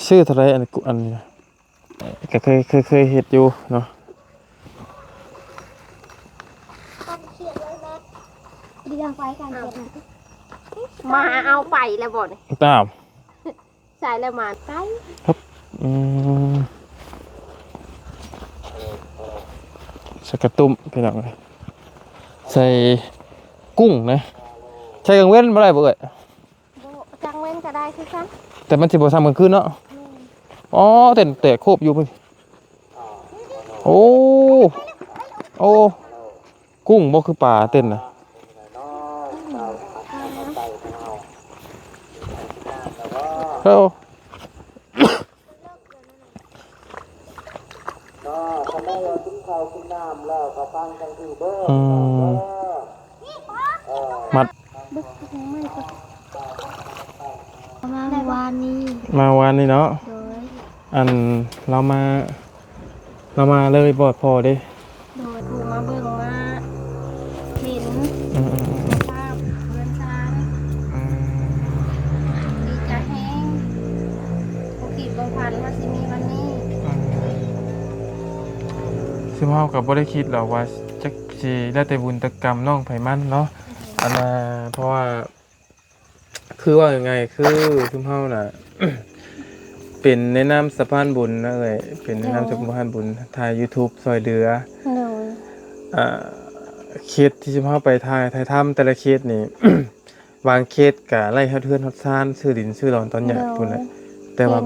ຊື້ເທົ່າໃດ ອັນ ອັນນີ້ນະ? ກໍເຄີຍ ເຄີຍ ເຄີຍເຮັດຢູ່ເນາະ. ມາເອົາໄປແລ້ວບໍ່ນີ້? ຕາມ ໃສ່ແລ້ວມາໄປ. ອືມ ໃສ່ກະຕຸ້ມ ພີ່ນ້ອງເອີຍ ໃສ່ກຸ້ງນະ. ໃສ່ກາງເວັນບໍ່ໄດ້ບໍ່ເອີຍ? ບໍ່ ກາງເວັນກໍໄດ້ຄືກັນ ແຕ່ມັນຊິບໍ່ສ່ຳກາງຄືນເນາະ. ແມ່ນ. ອໍ ເຕັ້ນແຕກໂຄບຢູ່ພຸ້ນ. ໂອ້ ໂອ້ ກຸ້ງບໍ່ຄືປາເຕັ້ນນະ. ເອີ ເນາະ ຄັນໄດ້ວ່າກິນເຂົ້າກິນນ້ຳແລ້ວກໍຟັງຈັ່ງຊີ້ເດີ. ອືມ ມັດ ມາວານນີ້ ມາວານນີ້ເນາະ. ໂດຍ ອັນ ລາວມາ ລາວມາເລີຍບໍ່ພໍເດ້. ໂດຍ ຜູ້ມາເບິ່ງມາເຫັນ ອືມໆໆ ສະພາບເຮືອນຊານ ອືມ ດີໃຈແຮງ ບໍ່ຄິດບໍ່ຝັນວ່າຊິມີວັນນີ້. ອືມ ຊຶ່ງເຮົາກໍບໍ່ໄດ້ຄິດດອກວ່າຈັກຊິແລ້ວແຕ່ບຸນແຕ່ກຳນ້ອງໃຜມັນເນາະ. ອືມ ອັນນ່າ ເພາະວ່າ ຄືເວົ້າງ່າຍໆ ຄືຊຸມເຮົານະ ເປັນໃນນາມສະພານບຸນນະເອີຍ ເປັນໃນນາມ ໂດຍ ສະພານບຸນ ຖ່າຍຢູທູບຊ່ອຍເຫຼືອ. ໂດຍ ອ່າ ເຂດທີ່ຊຸມເຮົາໄປຖ່າຍ ຖ່າຍທຳແຕ່ລະເຂດນີ້ ບາງເຂດກະໄລ່ຮອດເຮືອນຮອດຊານ ຊື້ດິນຊື້ດອນຕອນຫຍັງ ໂດຍ ພຸ້ນແຫຼະ ແຕ່ວ່າ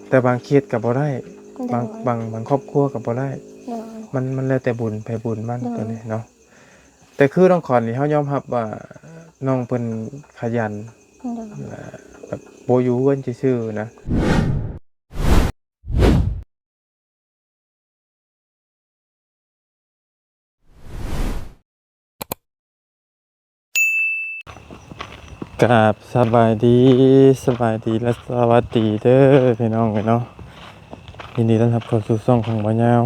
ແຕ່ບາງເຂດກະບໍ່ໄດ້. ໂດຍ ບາງ ບາງ ບາງຄອບຄົວກະບໍ່ໄດ້. ໂດຍ ມັນ ມັນແລ້ວແຕ່ບຸນໃຜບຸນມັນ ໂດຍ ໂຕນີ້ເນາະ. ແຕ່ຄືນ້ອງຂວັນນີ້ ເຮົາຍອມຮັບວ່ານ້ອງເພິ່ນຂະຫຍັນ ໂດຍ ແລະ ແບບບໍ່ຢູ່ເຮືອນຊື່ໆນະ. ກາບສະບາຍດີ ສະບາຍດີ ແລະ ສະຫວັດດີເດີພີ່ນ້ອງເອີຍເນາະ. ຍິນດີຕ້ອນຮັບເຂົ້າສູ່ຊ່ອງຂອງບ່າວຍາວ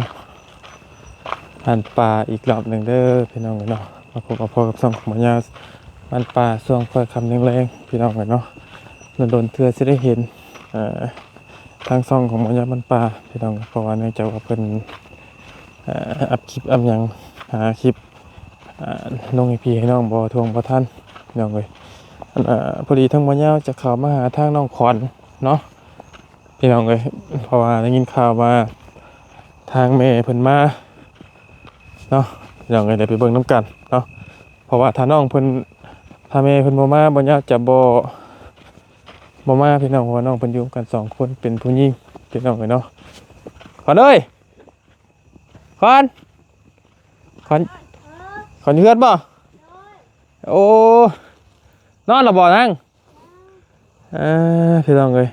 ບ້ານປ່າ ອີກລອບໜຶ່ງເດີພີ່ນ້ອງເອີຍເນາະ. ມາພົບມາພໍ້ກັບຊ່ອງຂອງບ່າວຍາວ ບ້ານປ່າ ຊ່ວງຄ່ອຍຄ່ຳແລງໆ ພີ່ນ້ອງເອີຍເນາະ. ດົນໆເທື່ອຊິໄດ້ເຫັນ ເອີ ທາງຊ່ອງຂອງບ່າວຍາວ ບ້ານປ່າ ພີ່ນ້ອງ ເພາະວ່າເນື່ອງຈາກວ່າເພິ່ນ ເອີ ອັບຄລິບອັບຫຍັງ ຫາຄລິບ ອ່າ ລົງໃຫ້ພີ່ໃຫ້ນ້ອງບໍ່ທ່ວງບໍ່ທັນ ພີ່ນ້ອງເອີຍ. ອັນ ອ່າ ພໍດີທາງບ່າວຍາວຈະເຂົ້າມາຫາທາງນ້ອງຂວັນເນາະ ພີ່ນ້ອງເອີຍ ເພາະວ່າໄດ້ຍິນຂ່າວວ່າທາງແມ່ເພິ່ນມາເນາະ ພີ່ນ້ອງເອີຍ. ໄດ້ໄປເບິ່ງນຳກັນເນາະ ເພາະວ່າຖ້ານ້ອງເພິ່ນ ຖ້າແມ່ເພິ່ນບໍ່ມາ ບ່າວຍາວຈະບໍ່ ບໍ່ມາ ພີ່ນ້ອງ ເພາະວ່ານ້ອງເພິ່ນຢູ່ກັນສອງຄົນ ເປັນຜູ້ຍິງ ພີ່ນ້ອງເອີຍເນາະ. ຂວັນເອີຍ ຂວັນ ຂວັນ ຂວັນຢູ່ເຮືອນບໍ່? ໂອ້ ນອນແລ້ວບໍ່ນາງ? ເອີ ພີ່ນ້ອງເອີຍ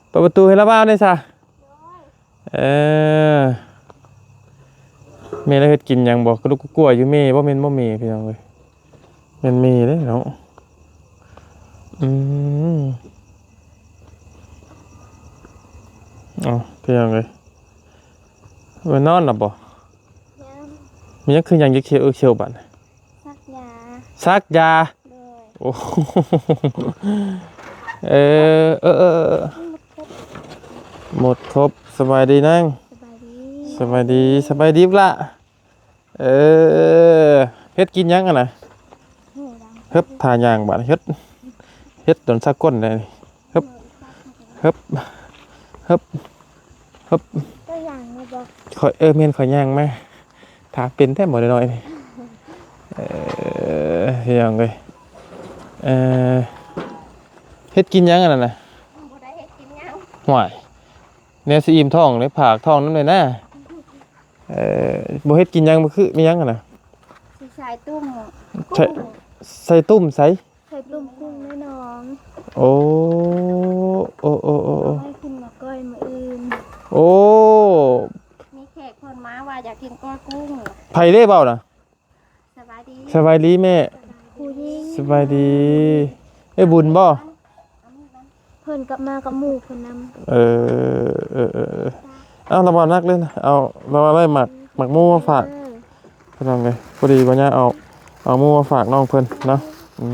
ເປີດປະຕູໃຫ້ລາວບ່າວແດ່ຊະ. ເອີ ແມ່ລາວເຮັດກິນຫຍັງບໍ່? ກະລຸກກະກົວຢູ່ ແມ່ບໍ່ແມ່ນບໍ່ແມ່ ພີ່ນ້ອງເອີຍ. ແມ່ນແມ່ເດ້ເນາະ. ອືມ ເອົ້າ ເປັນຫຍັງເອີຍ ແມ່ນນອນແລ້ວບໍ່? ຍັງ. ມີຫຍັງຄືຫຍັງຢູ່ຂຽວເອີຂຽວບາດ? ສັກຢາ. ສັກຢາ? ໂດຍ. ໂອ້ ເອີ ເອີ ເອີ ເອີ ໝົດຄົບ. ໝົດຄົບ. ສະບາຍດີນາງ. ສະບາຍດີ ສະບາຍດີ ສະບາຍດີລະ. ເອີ ເຮັດກິນຫຍັງຫັ້ນນະ? ຫູດຳ. ເຮັດທ່າຍ່າງບາດ ເຮັດ ເຮັດດົນສາກົນໄດ໋. ເຮັບ ເຮັບ ເຮັບ ເຮັບ. ເຈົ້າຍ່າງມາບໍ່? ຂ້ອຍ ເອີ ແມ່ນ ຂ້ອຍຍ່າງມາ. ຖ້າເປັນແທ້ໝໍນ້ອຍໆນີ້. ເອີ ພີ່ນ້ອງເອີຍ ເອີ ເຮັດກິນຫຍັງອັນນັ້ນນະ? ບໍ່ໄດ້ເຮັດກິນຫຍັງ. ຫ້ວຍ ແນວຊິອີ່ມທ້ອງເດ້ ຝາກທ້ອງນຳແດ່ນາ. ເອີ ບໍ່ເຮັດກິນຫຍັງ ບໍ່ຄືມີຫຍັງຫັ້ນນະ? ຊິໃສ່ຕຸ້ມ ໃສ່ ໃສ່ຕຸ້ມໃສ? ໃສ່ຕຸ້ມກຸ້ງໃນໜອງ. ໂອ້ ໂອ້ ໂອ້ ໂອ້ ເອົາໄວ້ກິນມາກ້ອຍມື້ອື່ນ. ໂອ້ ມີແຂກເພິ່ນມາວ່າຢາກກິນກ້ອຍກຸ້ງ. ໃຜເດ້ເວົ້ານະ? ສະບາຍດີ ສະບາຍດີແມ່. ຜູ້ຍິງ ສະບາຍດີ ເອື້ອຍບຸນບໍ່? ເພິ່ນກັບມາກັບໝູ່ເພິ່ນນຳ. ເອີ ເອີ ເອີ ເອີ ເອົາລະບໍ່ໜັກເລີຍນະ ເອົາລະວ່າໄດ້ໝາກ ໝາກໂມມາຝາກ ເອີ ພີ່ນ້ອງເອີຍ. ພໍດີວ່າຍາເອົາ ເອົາໂມມາຝາກນ້ອງເພິ່ນເນາະ. ອື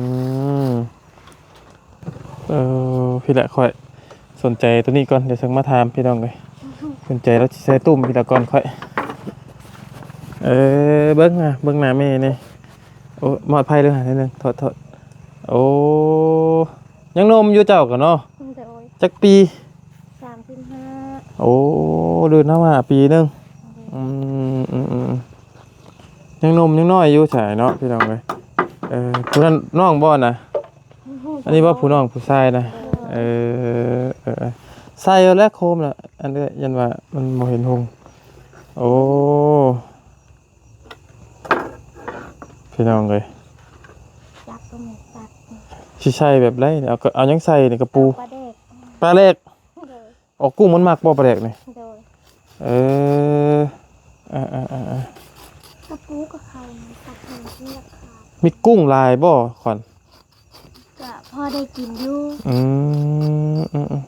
ມ ເອີ ພີ້ແຫຼະຂ້ອຍ ສົນໃຈໂຕນີ້ກ່ອນ ດຽວຈັ່ງມາຖາມພີ່ນ້ອງເອີຍ. ສົນໃຈລາວຊິໃສ່ຕຸ້ມພີ່ລະກ່ອນຂ້ອຍ. ເອີ ເບິ່ງນະ ເບິ່ງໜ້າແມ່ນີ້. ໂອ້ ມອດໄຟເລີຍ ໜ້ອຍໜຶ່ງ ໂທດ ໂທດ. ໂອ້ ຍັງໜຸ່ມຢູ່ເຈົ້າກໍເນາະ. ໂດຍ. ຈັກປີ? ສາມສິບຫ້າ. ໂອ້ ເດີນເຮົາຫ້າປີໜຶ່ງ. ໂດຍ. ອືມ ອືມ ອືມ ຍັງໜຸ່ມຍັງນ້ອຍຢູ່ໃສເນາະ ພີ່ນ້ອງເອີຍ. ເອີ ຜູ້ນັ້ນນ້ອງບໍ່ນະ? ອັນນີ້ບໍ່ ຜູ້ນ້ອງຜູ້ຊາຍນະ? ເອີ ເອີ ເອີ ໃສ່ເອົາແຫຼະໂຄມລະ ອັນເອື້ອຍ ຢ້ານວ່າມັນບໍ່ເຫັນຮຸ່ງ. ໂອ້ ພີ່ນ້ອງເອີຍ ຈັບກໍແມ່ນຕັດ. ຊິໃສ່ແບບໃດ? ເອົາ ເອົາຫຍັງໃສ່ນີ້? ກະປູ ປາແດກ ປາແດກ. ໂດຍ. ອໍ ກຸ້ງມັນມັກບໍ່ປາແດກນີ້? ໂດຍ. ເອີ ເອີ ເອີ ເອີ ເອີ ກະປູກະເຂົ້າ ຕັດໃຫ້ມັນລາຄາ. ມີກຸ້ງຫຼາຍບໍ່ຂວັນ? ກະພໍໄດ້ກິນຢູ່. ອືມ ອືມ ອືມ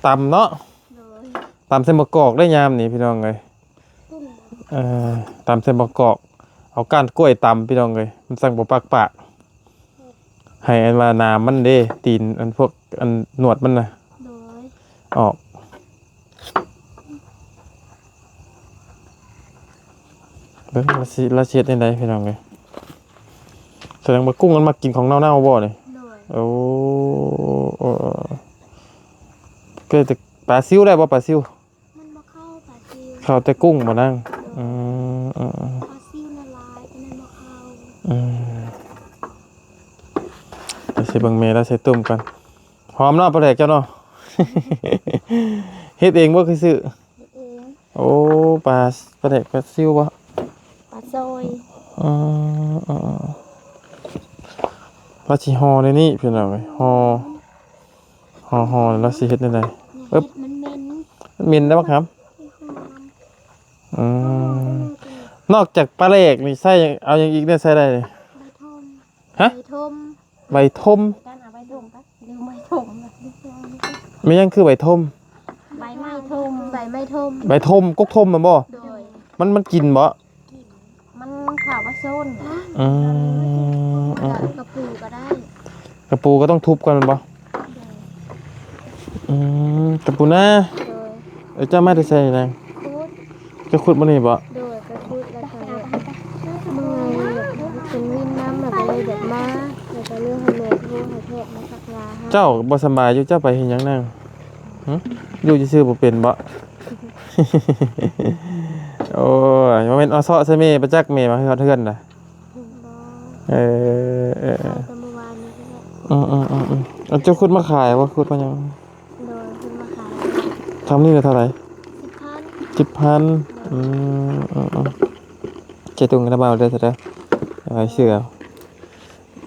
ຕຳເນາະ. ໂດຍ. ຕຳໃສ່ໝາກກອກໄດ້ຍາມນີ້ ພີ່ນ້ອງເອີຍ. ເອີ ຕຳໃສ່ໝາກກອກ ເອົາກ້ານກ້ວຍຕຳ ພີ່ນ້ອງເອີຍ ມັນຈັ່ງບໍ່ປາກປາກ. ໃຫ້ອັນວ່າໜາມມັນເດ້ ຕີນ ອັນພວກ ອັນໜວດມັນນະ. ໂດຍ. ອອກ ເບິ່ງລາວຊິ ລາວຊິເຮັດແນວໃດ ພີ່ນ້ອງເອີຍ. ສະແດງວ່າກຸ້ງມັນມັກກິນຂອງເນົ່າໆບໍ່ນີ້? ໂດຍ. ໂອ້ ເອີ ເອີ ເກີດແຕ່ປາຊິວໄດ້ບໍ່ ປາຊິວ? ມັນບໍ່ເຂົ້າປາຊິວ ເຂົ້າແຕ່ກຸ້ງບໍ່ນາງ? ໂດຍ. ອືມ ອືມ ອືມ ປາຊິວລະລາຍ ອັນນັ້ນບໍ່ເຂົ້າ. ອືມ ດຽວຊິເບິ່ງແມ່ລາວໃສ່ຕຸ້ມກ່ອນ. ຫອມເນາະ ປາແດກເຈົ້າເນາະ. ເຮັດເອງບໍ່ ຄືຊື້? ເຮັດເອງ. ໂອ້ ປາ ປາແດກປາຊິວບໍ່? ປາຊອຍ. ອືມ ອືມ ອືມ ລາວຊິຫໍ່ໃນນີ້ ພີ່ນ້ອງເອີຍ ຫໍ່ ຫໍ່ ຫໍ່ ລາວຊິເຮັດແນວໃດ? ເອີ ມັນເໝັນ ມັນເໝັນໄດ໋ບັກຫຳ. ອືມ ນອກຈາກປາແດກນີ້ໃສ່ ເອົາຫຍັງອີກແດ່ໃສ່ໄດ້ນີ້? ໃບຖົ່ມ. ຮະ? ໃບຖົ່ມ. ໃບຖົ່ມ? ການເອົາໃບຖົ່ມປະ? ຫຼືໃບຖົ່ມ? ແມ່ນຫຍັງຄືໃບຖົ່ມ? ໃບໄມ້ຖົ່ມ ໃບໄມ້ຖົ່ມ ໃບຖົ່ມ ກົກຖົ່ມແມ່ນບໍ່? ໂດຍ. ມັນ ມັນກິນບໍ່? ມັນຂາວປະໂຊນ. ອືມ ອືມ ກະປູກໍໄດ້. ກະປູກໍຕ້ອງທຸບກ່ອນແມ່ນບໍ່? ໂດຍ. ອືມ ກະປູນາ. ໂດຍ. ເອີ ເຈົ້າມາແຕ່ໃສນາງ? ຂຸດ. ເຈົ້າຂຸດມື້ນີ້ບໍ່? ໂດຍ ໄປຂຸດແລ້ວກໍເມື່ອຍ ເປັນວິນນຳ ແລ້ວກໍເລີຍແບບມາ ແລ້ວກໍເລີຍໃຫ້ແມ່ໂທໃຫ້ແພດມາສັກຢາໃຫ້. ເຈົ້າບໍ່ສະບາຍຢູ່ ເຈົ້າໄປເຮັດຫຍັງນາງ? ຫຶ? ຢູ່ຊື່ໆບໍ່ເປັນບໍ່? ໂອ້ຍ ບໍ່ແມ່ນເອົາເຊາະໃສ່ແມ່ ປະຈັກແມ່ມາຮອດເຮືອນນະ. ບໍ່. ເອີ ເອີ ເອີ ເອົາແຕ່ມື້ວານນີ້ແຫຼະ. ອືມ ອືມ ອືມ ອືມ. ເອົາ ເຈົ້າຂຸດມາຂາຍບໍ່? ຂຸດມາຫຍັງ? ໂດຍ ເພິ່ນມາຂາຍ. ທຳນີ້ລະເທົ່າໃດ? ສິບພັນ. ສິບພັນ. ໂດຍ. ອືມ ອືມ ອືມ. ເຈຕຸງກັນນະບ່າວເດີ ເດີ ເດີ ເອົາໄວ້ຊື້ເອົາ.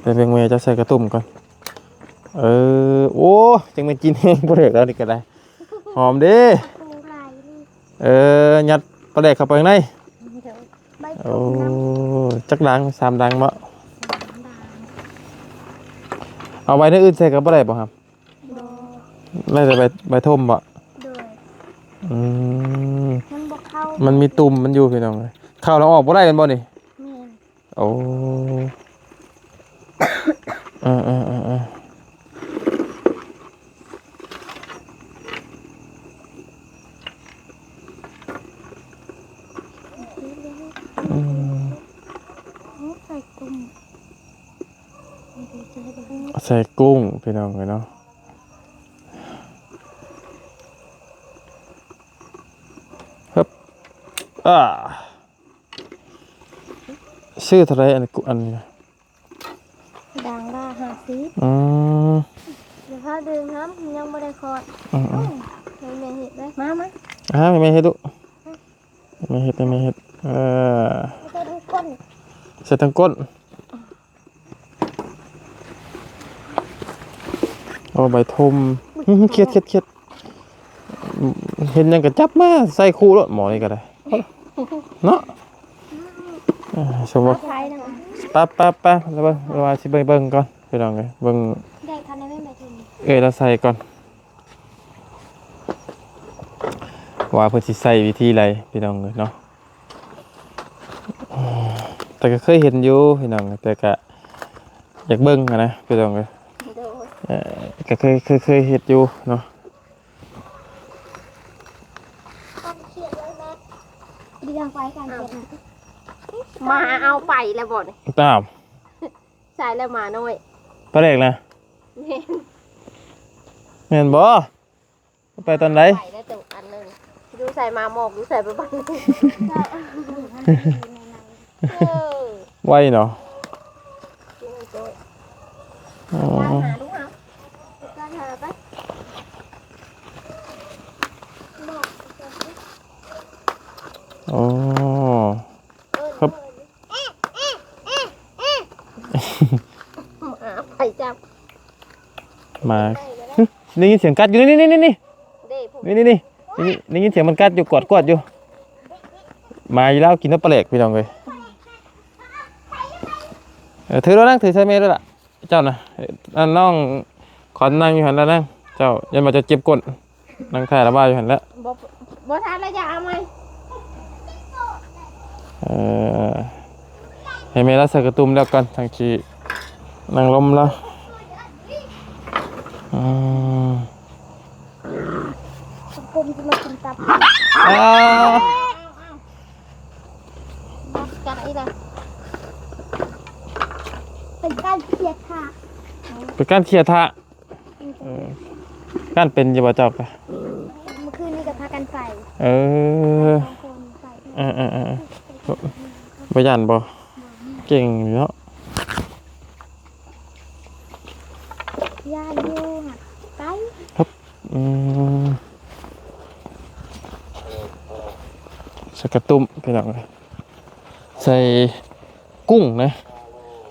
ໄປເບິ່ງແມ່ເຈົ້າໃສ່ກະຕຸ້ມກ່ອນ. ເອີ ໂອ້ ຈັ່ງແມ່ນກິນແຮງ ບໍ່ເລີກແລ້ວນີ້ກໍໄດ້. ຫອມເດ້. ເອີ ຍັດປາແດກເຂົ້າໄປຂ້າງໃນ. ໂອ້ ຈັກດັງ? ສາມດັງບໍ່? ເອົາໃບໜ້ອຍອື່ນໃສ່ກໍບໍ່ໄດ້ບໍ່? ບໍ່. ໄດ້ແຕ່ໃບ ໃບຖົ່ມບໍ່? ໂດຍ. ອືມ ມັນບໍ່ເຂົ້າ ມັນມີຕຸ່ມມັນຢູ່ພີ່ນ້ອງເອີຍ. ເຂົ້າແລ້ວອອກບໍ່ໄດ້ແມ່ນບໍ່ນີ້? ແມ່ນ. ໂອ້ ເອີ ເອີ ເອີ ເອີ ອືມ ໃສ່ກຸ້ງ ໃສ່ກຸ້ງ ພີ່ນ້ອງເອີຍເນາະ. ຮຶບ ອ່າ ຊື້ເທົ່າໃດອັນ ອັນນີ້ນະ? ດັງລະຫ້າສິບ. ອືມ ຢ່າພາດຶງນຳ ຍັງບໍ່ໄດ້ຄອດ. ອືມໆ ໃຫ້ແມ່ເຮັດເດີ. ມາ ມາ ອ່າ ໃຫ້ແມ່ເຮັດດຸ. ແມ່ເຮັດ ໃຫ້ແມ່ເຮັດ. ເອີ ໃສ່ທັງກົ້ນ ໃສ່ທັງກົ້ນ. ໂອ້ ໃບຖົ່ມ. ເຄັດໆໆ ເຫັນຫຍັງກໍຈັບມາໃສ່ຄູ່ໂລດ ໝໍນີ້ກໍໄດ້ເນາະ. ເອີ ສົມມຸດ ໄປໆໆ ລະເບິ່ງ ລະວ່າຊິໄປເບິ່ງກ່ອນ ພີ່ນ້ອງເອີຍ. ເບິ່ງ ເອີຍ ລະໃສ່ກ່ອນ ວ່າເພິ່ນຊິໃຊ້ວິທີໃດ ພີ່ນ້ອງເອີຍເນາະ. ແຕ່ກໍເຄີຍເຫັນຢູ່ພີ່ນ້ອງ ແຕ່ກະຢາກເບິ່ງຫັ້ນນະພີ່ນ້ອງເອີຍ. ໂດຍ ເອີ ກໍເຄີຍ ເຄີຍ ເຄີຍເຮັດຢູ່ເນາະ. ເລື່ອງໄປການເກັບ ໝາເອົາໄປແລ້ວບໍ່ນີ້? ຕາມ ໃສ່ແລ້ວໝານ້ອຍ ປາແດກນະ ແມ່ນ ແມ່ນບໍ່? ໄປຕອນໃດ? ໄປແລ້ວໂຕອັນໜຶ່ງ ຢູ່ໃສ່ໝາໝອກ ຢູ່ໃສ່ປະບັນ ເອີ ໄວເນາະ ອໍ ຕາມຫາລູກເຮົາ ຕາມຫາໄປ ອໍ ເອີ ຄັບ ໝາໄປຈັບ ໝາ ໄດ້ຍິນສຽງກັດຢູ່ ນີ້ໆໆໆ ເດ້ ນີ້ໆໆ ໄດ້ຍິນສຽງມັນກັດຢູ່ ກວດໆຢູ່ ໝາຢູ່ລາວກິນແຕ່ປາແຫຼກ ພີ່ນ້ອງເອີຍ ເອີ ຖືໂລດນາງ ຖືໃສ່ແມ່ໂລດລະ ເຈົ້ານະ ອັນນ້ອງຂວັນນັ່ງຢູ່ຫັ້ນລະນາງ ເຈົ້າ ຢ້ານວ່າຈະເຈັບກົ້ນ ນັ່ງຖ່າຍລະວ່າຢູ່ຫັ້ນແຫຼະ ບໍ່ ບໍ່ທັນລະ ຢາກເອົາໃໝ່ ເອີ ໃຫ້ແມ່ລາວໃສ່ກະຕຸ່ມແລ້ວກ່ອນ ຈັ່ງຊິນັ່ງລົມລາວ ອືມ ກົມຊິມາກິນຕັບ ອ້າ ກັດອີກແລ້ວ ເປັນການເຄຍທະ ເປັນການເຄຍທະ ອືມ ເອີ ການເປັນຢູ່ບໍ່ເຈົ້າກະ ເມື່ອຄືນນີ້ກະພາກັນໄປ ເອີ ສອງຄົນໄປ ເອີໆໆ ບໍ່ຢ້ານບໍ່? ເກັ່ງຢູ່ເນາະ ຢ້ານຢູ່ ໄປ ອືມ ໃສ່ກະຕຸ່ມ ພີ່ນ້ອງເອີຍ ໃສ່ກຸ້ງນະ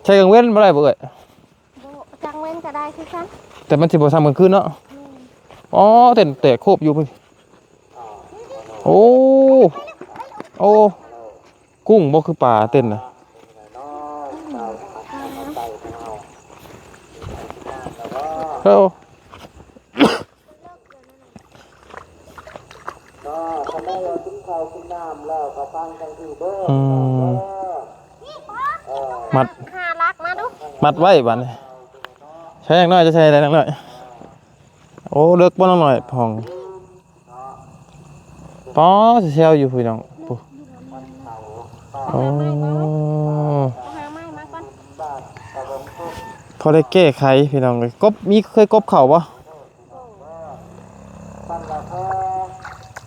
ໃສ່ກາງເວັນບໍ່ໄດ້ບໍ່ເອື້ອຍ? ບໍ່ ກາງເວັນກະໄດ້ຄືກັນ ແຕ່ມັນຊິບໍ່ຊ່ຳກາງຄືນເນາະ ແມ່ນ ອໍ ເຕັ້ນແຕກໂຄບຢູ່ພຸ້ນ ໂອ້ ໂອ້ ກຸ້ງບໍ່ຄືປາເຕັ້ນນະ ເອີ ອືມ ມັດ ຫາລັກມາດູ ມັດໄວ້ບາດນີ້ ໃສ່ນາງນ້ອຍ ຈະໃສ່ໄດ້ນາງນ້ອຍ ໂອ້ ເລິກບໍ່ນາງນ້ອຍ ຫ້ອງ ປໍ ແຊວຢູ່ພີ່ນ້ອງ ໂອ້ ໂອ້ ຫາໄມ້ມາກ່ອນ ພໍໄດ້ແກ້ໄຂພີ່ນ້ອງເອີຍ ກົບ ມີເຄີຍກົບເຂົ້າບໍ່?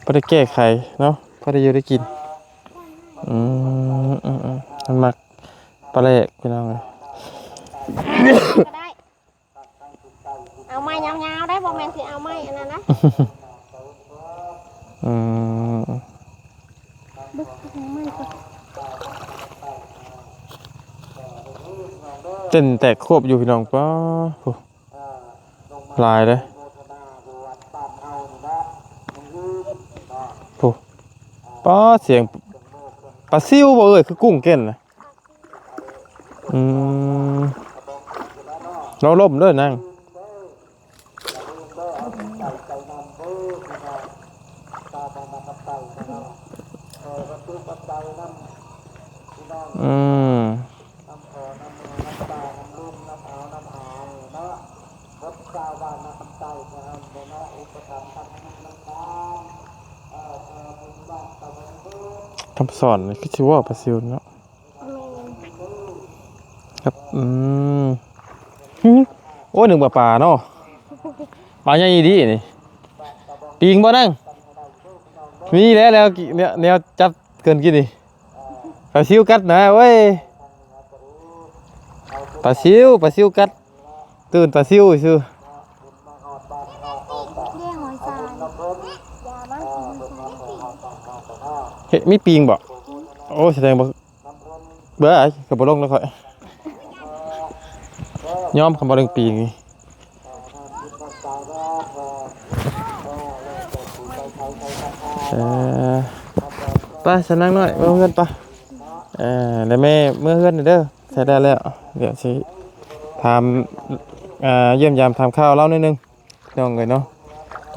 ບໍ່ໄດ້ແກ້ໄຂເນາະ ພໍໄດ້ຢູ່ໄດ້ກິນ ອືມ ອືມໆ ມັນມັກປາແຫຼກພີ່ນ້ອງເອີຍ ກໍໄດ້ ເອົາໄມ້ຍາວໆໄດ້ ບໍ່ແມ່ນຊິເອົາໄມ້ອັນນັ້ນນະ ອືມ ເຕັ້ນແຕກໂຄບຢູ່ພີ່ນ້ອງ ປາ ໂອ້ ຫຼາຍເດ້ ໂອ້ ປາ ສຽງປາຊິວບໍ່ເອີຍ ຄືກຸ້ງເຕັ້ນນະ ອືມ ລາວລົມເດີນາງ ອືມ ຄຳສອນນີ້ຄືຊິເວົ້າປາຊິວເນາະ ແມ່ນ ຄັບ ອືມ ໂອ້ຍ ນຶກວ່າປາເນາະ ປາໃຫຍ່ອີ່ຫຼີນີ້ ປີງບໍ່ນາງ? ມີແລ້ວ ແນວ ແນວ ແນວຈັບເກີນກີ້ນີ້ ປາຊິວກັດນະ ໂອ້ຍ ປາຊິວ ປາຊິວກັດ ຕື່ນປາຊິວຊື່ ເດ ຫອຍຊາຍ ເຮັດ ມີປີງບໍ່? ໂອ້ ສະແດງບໍ່ ເບິ່ງ ຂ້ອຍກໍບໍ່ລົງແລ້ວຂ້ອຍ ຍອມຄຳບໍ່ເລື່ອງປີນີ້ ເອີ ໄປສະນາງນ້ອຍ ເມືອເຮືອນໄປ ເອີ ແລ້ວແມ່ເມືອເຮືອນເດີ ໃຊ້ໄດ້ແລ້ວ ດຽວຊິຖາມ ເອີ ຢ້ຽມຢາມຖາມຂ່າວລາວໜ້ອຍໜຶ່ງ ພີ່ນ້ອງເອີຍເນາະ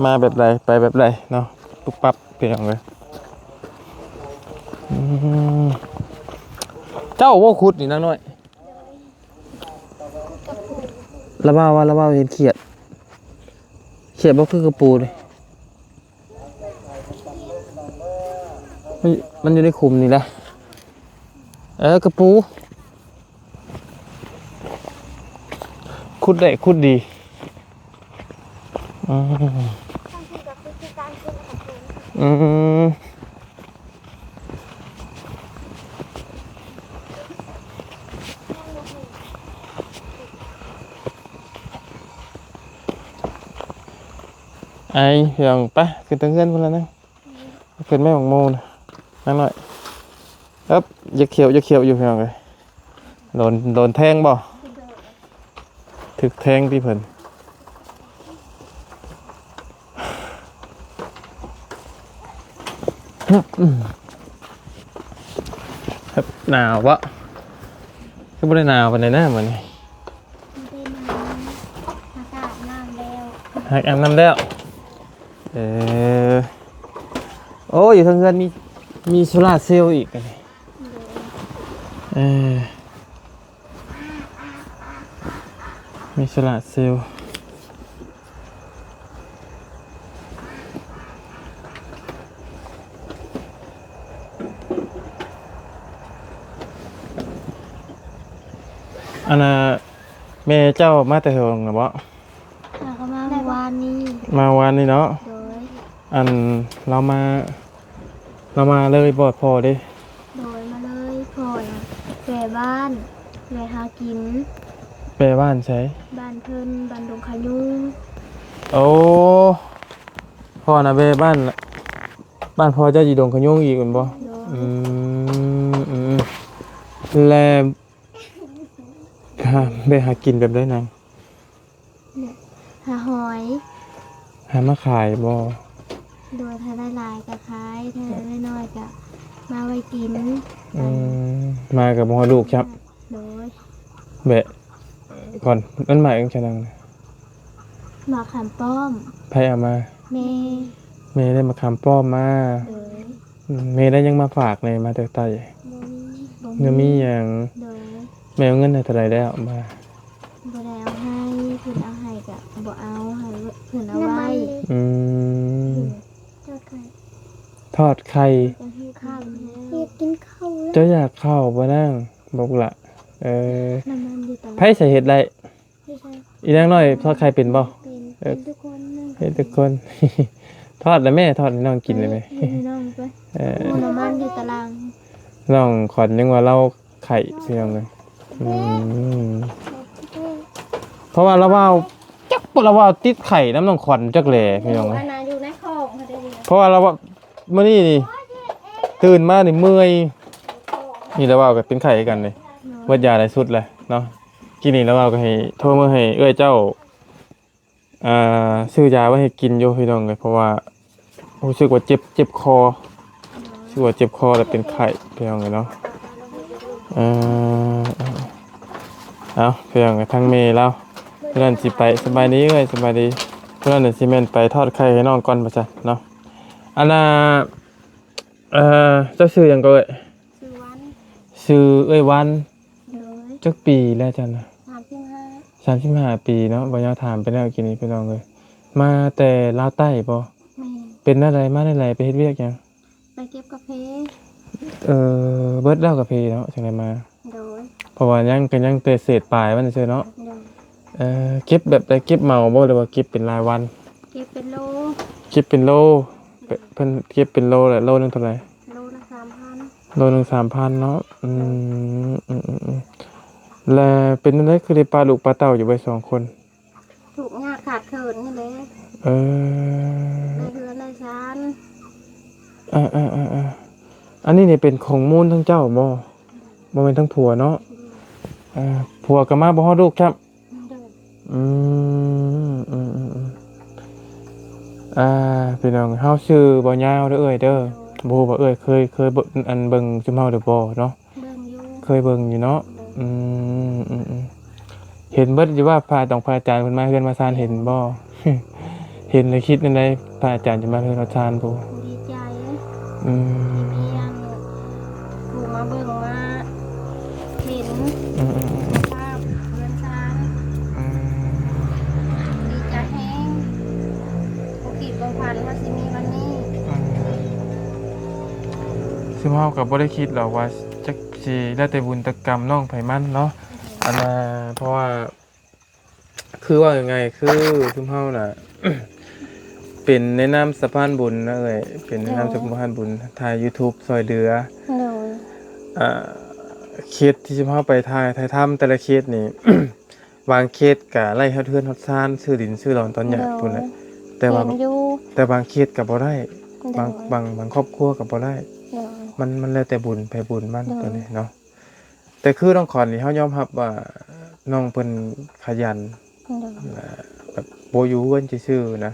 ມາແບບໃດໄປແບບໃດເນາະ ປຸບປັບ ພີ່ນ້ອງເອີຍ ອືມ ເຈົ້າບໍ່ຂຸດນີ້ນາງນ້ອຍ ລະວ່າວ່າ ລະວ່າເຫັນຂຽດ ຂຽດບໍ່ຄືກະປູນີ້ ມັນ ມັນຢູ່ໃນຂຸມນີ້ແຫຼະ. ເອີ ກະປູ ຂຸດໄດ້ຂຸດດີ. ອືມ ອືມ ໄອ ພີ່ນ້ອງ ໄປ ຂຶ້ນເທິງເຮືອນພຸ້ນລະນະ. ຂຶ້ນແມ່ບັກໂມນະ ນາງນ້ອຍ. ເອີບ ຢາກຂຽວ ຢາກຂຽວຢູ່ ພີ່ນ້ອງເອີຍ. ໂດນ ໂດນແທງບໍ່? ຖືກແທງຕິເພິ່ນ. ໜາວບໍ່? ຄືບໍ່ໄດ້ໜາວປານໃດນະມື້ນີ້. ບໍ່ໄດ້ໜາວ ຫາກອາບນ້ຳແລ້ວ ຫາກອາບນ້ຳແລ້ວ. ເອີ ໂອ້ ຢູ່ເທິງເຮືອນມີ ມີໂຊລາເຊວອີກ ໂດຍ ເອີ ມີໂຊລາເຊວ. ອັນນ່າ ແມ່ເຈົ້າມາແຕ່ເທິງນະບໍ? ລາວກໍມາເມື່ອວານນີ້ ມາວານນີ້ເນາະ. ໂດຍ ອັນ ລາວມາ ລາວມາເລີຍບໍ່ພໍ່ເດ້? ໂດຍ ມາເລີຍ ພໍ່ນະແປບ້ານ ແລະຫາກິນ. ແປບ້ານໃສ? ບ້ານເພິ່ນ ບ້ານດົງຂະຍຸງ. ໂອ້ ພໍ່ນະແປບ້ານ ບ້ານພໍ່ເຈົ້າຢູ່ດົງຂະຍຸງອີກແມ່ນບໍ່? ໂດຍ ອືມ ອືມ ແລະ ຫາ ໄປຫາກິນແບບໃດນາງ? ຫາຫອຍ ຫາມາຂາຍບໍ່? ໂດຍ ຖ້າໄດ້ຫຼາຍກໍຂາຍ ຖ້າໄດ້ນ້ອຍກໍມາໄວ້ກິນ. ອືມ ມາກໍບໍ່ຮອດລູກຊ້ຳ. ໂດຍ ແບະ ກ່ອນ ມັນໝາກຫຍັງຊັ້ນນາງ? ໝາກຂາມປ້ອມ. ໃຜເອົາມາ? ແມ່ ແມ່ໄດ້ໝາກຂາມປ້ອມມາ. ໂດຍ ອືມ ແມ່ໄດ້ຫຍັງມາຝາກແດ່ ມາແຕ່ໃຕ້? ບໍ່ມີ ບໍ່ມີຫຍັງ. ໂດຍ ແມ່ເອົາເງິນໃຫ້ເທົ່າໃດແລ້ວມາ? ບໍ່ໄດ້ເອົາໃຫ້ ເພິ່ນເອົາໃຫ້ກະບໍ່ເອົາ ໃຫ້ເພິ່ນເອົາໄວ້. ອືມ ທອດໄຂ່ ທອດໄຂ່ ຢາກກິນເຂົ້າ ເຈົ້າຢາກເຂົ້າບໍ່ນາງ? ບໍ່ລະ ເອີ ນ້ຳມັນຢູ່ຕະຫຼາດ ໃຜສະເຮັດໄດ້? ຢູ່ໃສ? ອີນາງນ້ອຍທອດໄຂ່ເປັນບໍ່? ເປັນ ເອີ ເປັນທຸກຄົນ ເຮັດທຸກຄົນ. ທອດແລ້ວແມ່ ທອດໃຫ້ນ້ອງກິນໄດ້ໄໝ? ເອີ ນ້ອງຂວັນຍັງວ່າລາວໄຂ້ ພີ່ນ້ອງເອີຍ. ອືມ ເພາະວ່າລາວວ່າ ຈັກບໍ່ລາວວ່າຕິດໄຂ້ນຳນ້ອງຂວັນຈັກແຫຼະ ພີ່ນ້ອງເອີຍ. ຢູ່ໃນຄອງ ເພາະວ່າລາວວ່າ ມື້ນີ້ນີ້ ຕື່ນມານີ້ເມື່ອຍ ນີ້ລາວວ່າກໍເປັນໄຂ້ຄືກັນນີ້. ເບິດຢາຫຼາຍສຸດແລ້ວເນາະ. ກີ້ນີ້ລາວວ່າກໍໃຫ້ໂທເມືອໃຫ້ເອື້ອຍເຈົ້າ ອ່າ ຊື້ຢາໄວ້ໃຫ້ກິນຢູ່ ພີ່ນ້ອງເອີຍ ເພາະວ່າຮູ້ສຶກວ່າເຈັບ ເຈັບຄໍ ຮູ້ສຶກວ່າເຈັບຄໍແລ້ວເປັນໄຂ້ ພີ່ນ້ອງເອີຍເນາະ. ເອີ ເອົາ ພີ່ນ້ອງເອີຍ ທາງແມ່ລາວ ຜູ້ນັ້ນຊິໄປ ສະບາຍດີເອື້ອຍ ສະບາຍດີ. ຜູ້ນັ້ນຊິແມ່ນໄປທອດໄຂ່ໃຫ້ນ້ອງກ່ອນວ່າຊັ້ນເນາະ. ອັນນ່າ ເອີ ເຈົ້າຊື່ຫຍັງກໍເອີຍ? ຊື່ວັນ ຊື່ເອື້ອຍວັນ. ໂດຍ ຈັກປີແລ້ວເຈົ້ານະ? ສາມສິບຫ້າ ສາມສິບຫ້າປີເນາະ. ບໍ່ຍາວຖາມໄປແລ້ວກີ້ນີ້ ພີ່ນ້ອງເອີຍ. ມາແຕ່ລາວໃຕ້ບໍ່? ແມ່ນ. ເປັນແນວໃດ ມາແນວໃດ ໄປເຮັດວຽກຫຍັງ? ໄປເກັບກາເຟ. ເອີ ເບິດແລ້ວກາເຟເນາະ ຈັ່ງໄດ້ມາ. ໂດຍ ເພາະວ່າຍັງ ກໍຍັງແຕ່ເສດປາຍມັນຊື່ເນາະ. ໂດຍ ເອີ ເກັບແບບໃດ ເກັບເໝົາບໍ່ ຫຼືວ່າເກັບເປັນລາຍວັນ? ເກັບເປັນໂລ. ເກັບເປັນໂລ. ເພິ່ນເກັບເປັນໂລແຫຼະ ໂລໜຶ່ງເທົ່າໃດ? ໂລລະສາມພັນ. ໂລໜຶ່ງສາມພັນເນາະ. ອືມ ແລະເປັນຈັ່ງໃດຄືໄດ້ປະລູກປະເຕົ້າຢູ່ໄວ້ສອງຄົນ? ທຸກຍາກຂາດເຂີນນີ້ແຫຼະ. ເອີ ໄດ້ເຮືອນໄດ້ຊານ. ເອີໆໆໆ ອັນນີ້ນີ້ເປັນຂອງມູນທັງເຈົ້າບໍ່? ບໍ່ແມ່ນທັງຜົວເນາະ. ອືມ ເອີ ຜົວກໍມາບໍ່ຮອດລູກຊ້ຳ. ໂດຍ ອືມ ອືມໆໆ ອ່າ ພີ່ນ້ອງ ເຮົາຊື່ບໍ່ຍາວເດີເອື້ອຍເດີ. ໂດຍ ບໍ່ຮູ້ວ່າເອື້ອຍເຄີຍ ເຄີຍເບິ່ງ ອັນ ເບິ່ງຊຸມເຮົາຫຼືບໍ່ເນາະ? ເບິ່ງຢູ່ ເຄີຍເບິ່ງຢູ່ເນາະ. ໂດຍ ອືມ ອືມໆ ເຫັນເບິດຢູ່ວ່າພະອາຈານ ພະອາຈານເພິ່ນມາເຮືອນມາຊານ ເຫັນບໍ່? ເຫັນແລ້ວຄິດແນວໃດ ພະອາຈານຈະມາເຮືອນມາຊານພຸ້ນ? ດີໃຈ. ອືມ ທີ່ມີອັນຜູ້ມາເບິ່ງມາເຫັນ ອືມໆໆ ສະພາບເຮືອນຊານ. ອືມ ດີໃຈແຮງ ບໍ່ຄິດບໍ່ຝັນວ່າຊິມີວັນນີ້. ອືມ ຊຸມເຮົາກໍບໍ່ໄດ້ຄິດດອກວ່າຈັກຊິແລ້ວແຕ່ບຸນແຕ່ກຳນ້ອງໃຜມັນເນາະ. ອັນນ່າ ເພາະວ່າ ຄືເວົ້າງ່າຍໆ ຄືຊຸມເຮົານະ ເປັນໃນນາມສະພານບຸນນະເອື້ອຍ ເປັນໃນນາມ ໂດຍ ສະພານບຸນ ຖ່າຍ YouTube ຊ່ອຍເຫຼືອ. ໂດຍ. ອ່າ ເຂດທີ່ຊຸມເຮົາໄປຖ່າຍ ຖ່າຍທຳແຕ່ລະເຂດນີ້ ບາງເຂດກະໄດ້ຮອດເຮືອນຮອດຊານ ຊື້ດິນຊື້ດອນຕອນຫຍັງ ໂດຍ ພຸ້ນແຫຼະ ແຕ່ວ່າ ເຫັນຢູ່ ແຕ່ບາງເຂດກະບໍ່ໄດ້ ໂດຍ ບາງ ບາງ ບາງຄອບຄົວກະບໍ່ໄດ້. ໂດຍ. ມັນ ມັນແລ້ວແຕ່ບຸນໃຜບຸນມັນ ໂດຍ ຕົວນີ້ເນາະ. ແຕ່ຄືນ້ອງຂວັນນີ້ ເຮົາຍອມຮັບວ່ານ້ອງເພິ່ນຂະຫຍັນ ໂດຍ ແລະ ແບບບໍ່ຢູ່ເຮືອນຊື່ໆນະ.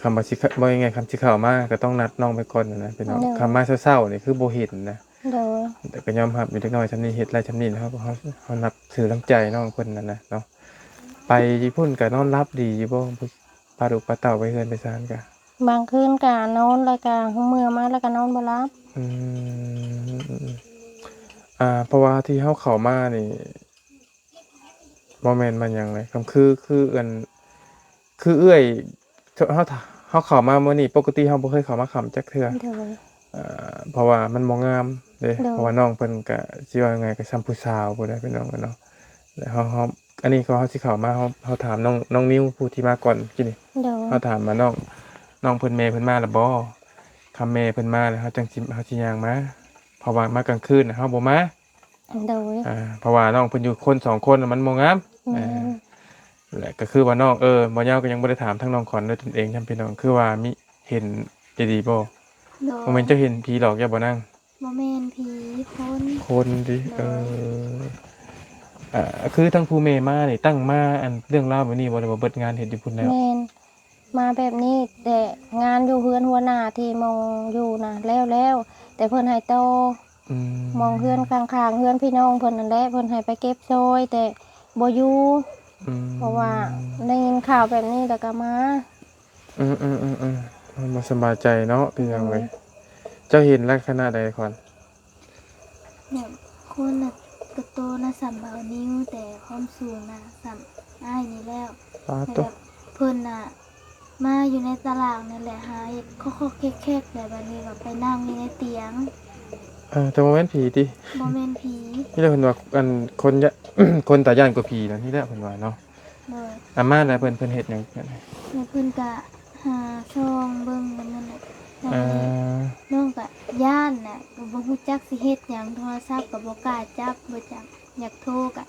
ຄຳວ່າຊິ ເວົ້າງ່າຍໆ ຄຳຊິເຂົ້າມາກໍຕ້ອງນັດນ້ອງໄປກ່ອນນະພີ່ນ້ອງ. ໂດຍ. ຄຳມາເຊົ້າໆນີ້ຄືບໍ່ເຫັນນະ. ໂດຍ. ແຕ່ກໍຍອມຮັບຢູ່ ເດັກນ້ອຍຊ່ຳນີ້ເຮັດໄດ້ຊ່ຳນີ້ ເຮົາ ເຮົາ ເຮົານັບຖືນ້ຳໃຈນ້ອງເພິ່ນນັ້ນນະເນາະ. ໄປພຸ້ນກໍນອນຫຼັບດີຢູ່ບໍ່? ພາລູກພາເຕົ້າໄປເຮືອນໄປຊານກະ ບາງຄືນກະນອນ ແລ້ວກະຫົວເມືອມາ ແລ້ວກະນອນບໍ່ຫຼັບ. ອືມ ອ່າ ເພາະວ່າທີ່ເຮົາເຂົ້າມານີ້ ບໍ່ແມ່ນມາຫຍັງເລີຍ ກໍຄື ຄືອັນ ຄືເອື້ອຍ ເຮົາ ເຮົາເຂົ້າມາມື້ນີ້ ປົກກະຕິເຮົາບໍ່ເຄີຍເຂົ້າມາຄ່ຳຈັກເທື່ອ. ໂດຍ. ເອີ ເພາະວ່າມັນບໍ່ງາມເດ້. ໂດຍ. ເພາະວ່ານ້ອງເພິ່ນກະ ຊິວ່າໄງ ກະຊ່ຳຜູ້ສາວພຸ້ນແຫຼະພີ່ນ້ອງເນາະ. ແລ້ວເຮົາ ເຮົາ ອັນນີ້ກໍເຮົາຊິເຂົ້າມາ ເຮົາ ເຮົາຖາມນ້ອງ ນ້ອງນິວ ຜູ້ທີ່ມາກ່ອນກີ້ນີ້. ໂດຍ. ເຮົາຖາມວ່ານ້ອງ ນ້ອງເພິ່ນ ແມ່ເພິ່ນມາແລ້ວບໍ່? ຄັນແມ່ເພິ່ນມາແລ້ວ ເຮົາຈັ່ງຊິ ເຮົາຊິຍ່າງມາ ເພາະວ່າມາກາງຄືນເຮົາບໍ່ມາ. ໂດຍ. ອ່າ ເພາະວ່ານ້ອງເພິ່ນຢູ່ຄົນສອງຄົນມັນບໍ່ງາມ. ແມ່ນ. ເອີ ແລະ ກໍຄືວ່ານ້ອງ ເອີ ບໍ່ຍາວກໍຍັງບໍ່ໄດ້ຖາມທາງນ້ອງຂວັນດ້ວຍຕົນເອງຊ້ຳພີ່ນ້ອງ ຄືວ່າມີເຫັນອີ່ຫຼີບໍ່? ໂດຍ. ບໍ່ແມ່ນເຈົ້າເຫັນຜີຫຼອກຢ່າບໍ່ນາງ? ບໍ່ແມ່ນຜີ ຄົນ ຄົນຕິ. ໂດຍ. ເອີ ອ່າ ຄືທາງຜູ້ແມ່ມານີ້ຕັ້ງມາ ອັນເລື່ອງລາວແບບນີ້ບໍ່ ຫຼືວ່າເບິດງານເຮັດຢູ່ພຸ້ນແລ້ວ? ແມ່ນ. ມາແບບນີ້ ແຕ່ງານຢູ່ເຮືອນຫົວໜ້າທີ່ໝ່ອງຢູ່ນະແລ້ວໆ ແຕ່ເພິ່ນໃຫ້ຕໍ່. ອືມ. ໝ່ອງເຮືອນຂ້າງໆ ເຮືອນພີ່ນ້ອງເພິ່ນນັ້ນແຫຼະ ເພິ່ນໃຫ້ໄປເກັບຊ່ອຍ ແຕ່ບໍ່ຢູ່. ອືມ. ເພາະວ່າໄດ້ຍິນຂ່າວແບບນີ້ແລ້ວກໍມາ. ອືມໆໆໆ ມັນບໍ່ສະບາຍໃຈເນາະ ພີ່ນ້ອງເອີຍ. ໂດຍ. ເຈົ້າເຫັນລັກສະນະໃດຂວັນ? ແບບຄົນນະ ກະໂຕນະສ່ຳເບົານິ້ວ ແຕ່ຄວາມສູງນະສ່ຳອ້າຍນີ້ແລ້ວ. ປາດໂທ້. ແບບເພິ່ນນະມາຢູ່ໃນຕາລາງນີ້ແຫຼະ ຫາເຮັດຄອກໆແຄກໆ ແລ້ວບາດນີ້ກໍໄປນັ່ງຢູ່ໃນຕຽງ. ເອີ ແຕ່ບໍ່ແມ່ນຜີຕິ? ບໍ່ແມ່ນຜີ. ນີ້ແຫຼະເພິ່ນວ່າ ອັນ ຄົນຍະ ຄົນຕາຢ້ານກວ່າຜີນະ ນີ້ແຫຼະເພິ່ນວ່າເນາະ. ໂດຍ. ອາ ມາແລ້ວເພິ່ນ ເພິ່ນເຮັດຫຍັງ? ແລ້ວເພິ່ນກະຫາສ່ອງເບິ່ງນຳນັ້ນແຫຼະ. ເອີ. ນ້ອງກະຢ້ານນະ ກໍບໍ່ຮູ້ຈັກຊິເຮັດຫຍັງ ໂທລະສັບກໍບໍ່ກ້າຈັບ ບໍ່ຈັກ ຢາກໂທກະ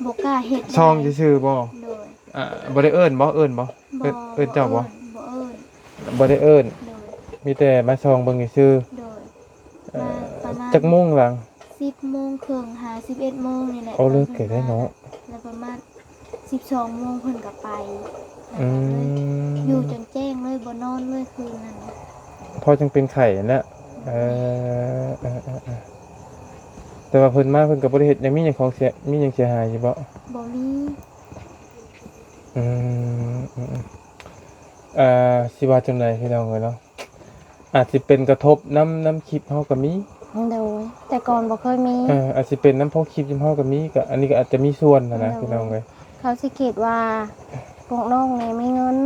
ບໍ່ກ້າເຮັດ. ສ່ອງຊື່ໆບໍ່? ໂດຍ. ອ່າ ບໍ່ໄດ້ເອີ້ນບໍ່? ເອີ້ນບໍ່? ບໍ່ ເອີ້ນ ເອີ້ນເຈົ້າບໍ່? ບໍ່ເອີ້ນ ບໍ່ເອີ້ນ. ບໍ່ໄດ້ເອີ້ນ. ໂດຍ. ມີແຕ່ມາສ່ອງເບິ່ງຊື່ໆ. ໂດຍ. ເອີ ມາປະມານ ຈັກໂມງລະ? ສິບໂມງເຄິ່ງຫາສິບເອັດໂມງນີ້ແຫຼະ. ໂອ້ ເລີກແຕ່ໄດ້ເນາະ. ແລ້ວປະມານສິບສອງໂມງເພິ່ນກໍໄປ. ອືມ. ຢູ່ຈົນແຈ້ງເລີຍ ບໍ່ນອນເລີຍຄືນນັ້ນ. ພໍຈັ່ງເປັນໄຂ້ຫັ້ນແຫຼະ. ເອີ ເອີໆໆ ແຕ່ວ່າເພິ່ນມາເພິ່ນກໍບໍ່ໄດ້ເຮັດຫຍັງ ມີຫຍັງຂອງເສຍ ມີຫຍັງເສຍຫາຍຢູ່ບໍ່? ບໍ່ມີ. ອືມ ອືມໆ ອ່າ ຊິວ່າຈັ່ງໃດພີ່ນ້ອງເອີຍເນາະ ອາດຊິເປັນກະທົບນຳ ນຳຄລິບເຮົາກໍມີ. ໂດຍ. ແຕ່ກ່ອນບໍ່ເຄີຍມີ. ເອີ ອາດຊິເປັນນຳພວກຄລິບເຮົາກໍມີ ກໍ ອັນນີ້ກໍອາດຈະມີສ່ວນຫັ້ນນະ. ໂດຍ. ພີ່ນ້ອງເອີຍ ເຂົາຊິຄິດວ່າພວກນ້ອງນີ້ມີເງິນ.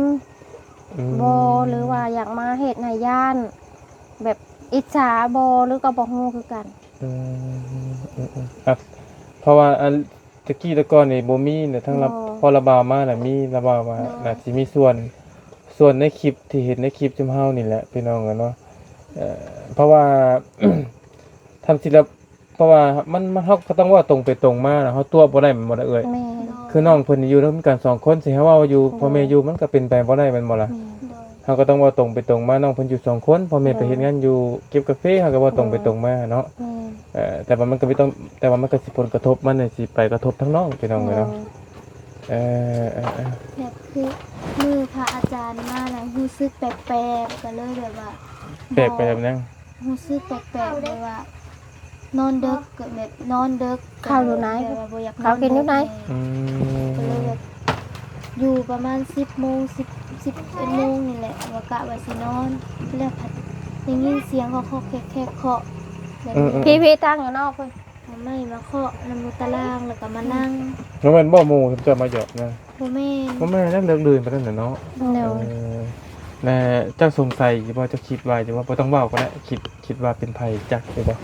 ອືມ. ບໍ່ ຫຼືວ່າຢາກມາເຮັດໃຫ້ຢ້ານ ແບບອິດສາບໍ່ ຫຼືກໍບໍ່ຮູ້ຄືກັນ. ອືມ ອືມໆ ອ່ະ ເພາະວ່າອັນ ແຕ່ກີ້ແຕ່ກ່ອນນີ້ບໍ່ມີນະ ທັງລະ ບໍ່ ພໍລະບ່າວມານະມີ ລະບ່າວມາ. ໂດຍ. ໜ້າຊິມີສ່ວນ ສ່ວນໃນຄລິບທີ່ເຫັນໃນຄລິບຊຸມເຮົານີ້ແຫຼະ ພີ່ນ້ອງເອີຍເນາະ. ເອີ ເພາະວ່າ ທຳຊິລະ ເພາະວ່າມັນ ມັນ ເຮົາກໍຕ້ອງເວົ້າຕົງໄປຕົງມານະ ເຮົາຕົວະບໍ່ໄດ້ແມ່ນບໍ່ລະເອື້ອຍ? ແມ່ນ. ຄືນ້ອງເພິ່ນຢູ່ນຳກັນສອງຄົນ ຊິໃຫ້ເວົ້າຢູ່ ໂດຍ ພໍ່ແມ່ຢູ່ ມັນກໍເປັນໄປບໍ່ໄດ້ແມ່ນບໍ່ລະ? ແມ່ນ. ໂດຍ. ເຮົາກໍຕ້ອງເວົ້າຕົງໄປຕົງມາ ນ້ອງເພິ່ນຢູ່ສອງຄົນ ພໍ່ແມ່ໄປເຮັດງານຢູ່ເກັບກາເຟ ເຮົາກໍເວົ້າຕົງໄປຕົງມາເນາະ. ໂດຍ. ເອີ ແຕ່ວ່າມັນກໍມີຕ້ອງ ແຕ່ວ່າມັນກໍຊິຜົນກະທົບມັນນີ້ ຊິໄປກະທົບທາງນ້ອງ ພີ່ນ້ອງເອີຍເນາະ. ໂດຍ. ເອີ ເອີ ເອີ ແບບຄືມື້ພະອາຈານມາແລ້ວຮູ້ສຶກແປກໆ ກໍເລີຍແບບວ່າ ແປກໄປແບບຫຍັງ? ຮູ້ສຶກແປກໆ ແບບວ່ານອນເດິກ ກໍແບບນອນເດິກ. ເຂົ້າຢູ່ໃນ? ແບບວ່າບໍ່ຢາກນອນເດີກ. ເຂົ້າກິນຢູ່ໃນ? ອືມ. ກໍເລີຍແບບຢູ່ປະມານສິບໂມງ ສິບ ສິບເອັດໂມງນີ້ແຫຼະ ວ່າກະວ່າຊິນອນ ແລ້ວພັດໄດ້ຍິນສຽງເຄາະໆແຄກໆ ເຄາະແບບນີ້. ອືມໆ. ພີ່ໆ ຕັ້ງຢູ່ນອກພຸ້ນ ເອົາໄມ້ມາເຄາະນຳຕາລາງ ແລ້ວກໍມານັ່ງ. ບໍ່ແມ່ນບໍ່ ໝູ່ເຈົ້າມາຢອກນະ? ບໍ່ແມ່ນ. ບໍ່ແມ່ນ ເລິກດື່ນປານນັ້ນແຫຼະເນາະ. ໂດຍ. ເອີ ແລະເຈົ້າສົງໄສຢູ່ບໍ່? ເຈົ້າຄິດວ່າຢູ່ບໍ່? ບໍ່ຕ້ອງເວົ້າກໍໄດ້. ຄິດ ຄິດວ່າເປັນໃຜ ຈັກຢູ່ບໍ່?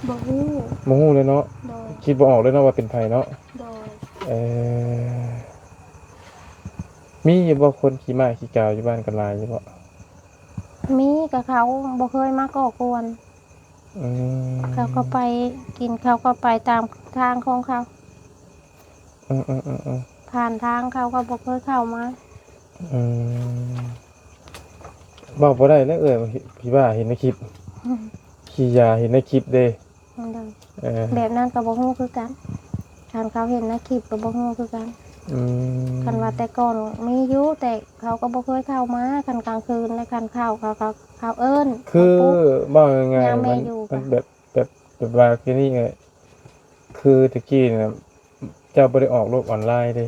ບໍ່ຮູ້. ບໍ່ຮູ້ເລີຍເນາະ. ໂດຍ. ຄິດບໍ່ອອກເລີຍເນາະວ່າເປັນໃຜເນາະ. ໂດຍ. ເອີ ມີຢູ່ບໍ່ຄົນຂີ້ໝ້າຂີ້ກາວຢູ່ບ້ານ ກໍຫຼາຍຢູ່ບໍ່? ມີ ກໍເຂົາບໍ່ເຄີຍມາກໍ່ກວນ. ອືມ ເຂົາກໍໄປກິນ ເຂົາກໍໄປຕາມທາງຂອງເຂົາ. ອືມໆໆໆ ຜ່ານທາງ ເຂົາກໍບໍ່ເຄີຍເຂົ້າມາ. ອືມ ເວົ້າບໍ່ໄດ້ແລ້ວເອື້ອຍ ຂີ້ຫຍ້າເຫັນໃນຄລິບ ອືມ ຂີ້ຫຍ້າເຫັນໃນຄລິບເດ້. ໂດຍ. ເອີ ແບບນັ້ນກໍບໍ່ຮູ້ຄືກັນ ຄັນເຂົາເຫັນໃນຄລິບກໍບໍ່ຮູ້ຄືກັນ. ອືມ ຄັນວ່າແຕ່ກ່ອນມີຢູ່ ແຕ່ເຂົາກໍບໍ່ເຄີຍເຂົ້າມາ ຄັນກາງຄືນ ແລະ ຄັນເຂົ້າ ເຂົາ ເຂົາ ເຂົາເອີ້ນ ຄືເຂົາປຸກ ເວົ້າງ່າຍໆ ຍາມແມ່ ມັນ ຢູ່ ມັນແບບ ແບບ ແບບວ່າຄືນີ້ ຄືແຕ່ກີ້ນະ ເຈົ້າບໍ່ໄດ້ອອກໂລກອອນລາຍເດ້.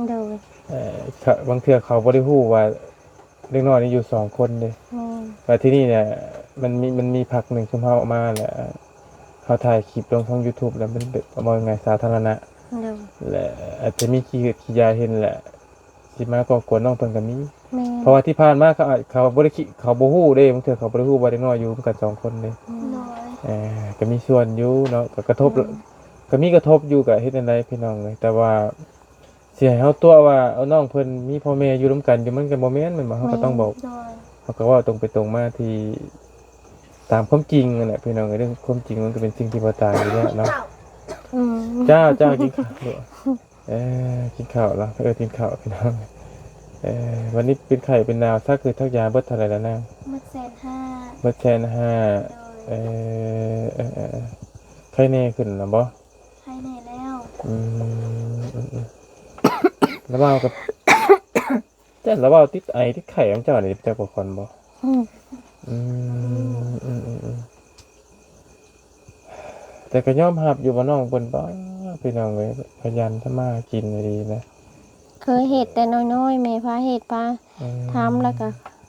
ໂດຍ. ເອີ ບາງເທື່ອເຂົາບໍ່ໄດ້ຮູ້ວ່າເດັກນ້ອຍນີ້ຢູ່ສອງຄົນເດ້. ແມ່ນ. ແລ້ວທີນີ້ນະ ມັນມີ ມັນມີພັກໜຶ່ງ ຊຸມເຮົາອອກມາແລ້ວ ເຮົາຖ່າຍຄລິບລົງທາງ YouTube ແລ້ວ ມັນເປັນ ເວົ້າງ່າຍໆ ສາທາລະນະ. ໂດຍ. ແລະ ອາດຈະມີຂີ້ຫືດຂີ້ຢາເຫັນແຫຼະ ຊິມາກໍ່ກວນນ້ອງເພິ່ນກໍມີ. ແມ່ນ. ເພາະວ່າທີ່ຜ່ານມາເຂົາອາດ ເຂົາບໍ່ໄດ້ຄິດ ເຂົາບໍ່ຮູ້ເດ້ ບາງເທື່ອເຂົາບໍ່ໄດ້ຮູ້ວ່າເດັກນ້ອຍຢູ່ນຳກັນສອງຄົນເດ້. ໂດຍ. ເອີ ກໍມີສ່ວນຢູ່ເນາະ ກໍກະທົບ ອືມ ກໍມີກະທົບຢູ່ ກໍເຮັດແນວໃດພີ່ນ້ອງເອີຍ. ແຕ່ວ່າຊິໃຫ້ເຮົາຕົວະວ່າ ເອົາ ນ້ອງເພິ່ນມີພໍ່ແມ່ຢູ່ນຳກັນຢູ່ ມັນກໍບໍ່ແມ່ນ ແມ່ນບໍ່? ເຮົາກໍຕ້ອງບອກ ແມ່ນ. ໂດຍ. ເຮົາກໍເວົ້າຕົງໄປຕົງມາທີ່ຕາມຄວາມຈິງນັ້ນແຫຼະພີ່ນ້ອງເອີຍ. ເລື່ອງຄວາມຈິງມັນກໍເປັນສິ່ງທີ່ບໍ່ຕາຍຢູ່ແລ້ວເນາະ. ອືມ. ເຈົ້າ ເຈົ້າກິນຂ້າວ ເອີ ກິນເຂົ້າລະ ເອີ ກິນເຂົ້າພີ່ນ້ອງ. ເອີ ວັນນີ້ເປັນໄຂ້ເປັນໜາວ ສັກຄືສັກຢາເບິດເທົ່າໃດລະນາງ? ເບິດແສນຫ້າ. ເບິດແສນຫ້າ. ໂດຍ. ເອີ ເອີ ເອີ ເອີ ໄຂ້ແນ່ຂຶ້ນລະບໍ່? ໄຂ້ແນ່ແລ້ວ. ອືມ ອືມ ອືມ ລະເວົ້າກັບ ເຈົ້າລະເວົ້າຕິດໄອຕິດໄຂ້ນຳເຈົ້ານີ້ ເຈົ້າບໍ່ຄອນບໍ່? ອືມ ອືມ ອືມ ອືມ ອືມ. ແຕ່ກໍຍອມຮັບຢູ່ວ່ານ້ອງເພິ່ນ ປ້າ ພີ່ນ້ອງເອີຍ ຂະຫຍັນທຳມາຫາກິນອີ່ຫຼີນະ. ເຄີຍເຮັດແຕ່ນ້ອຍໆ ແມ່ພາເຮັດ ພາ ອືມ ທຳ ແລ້ວກໍ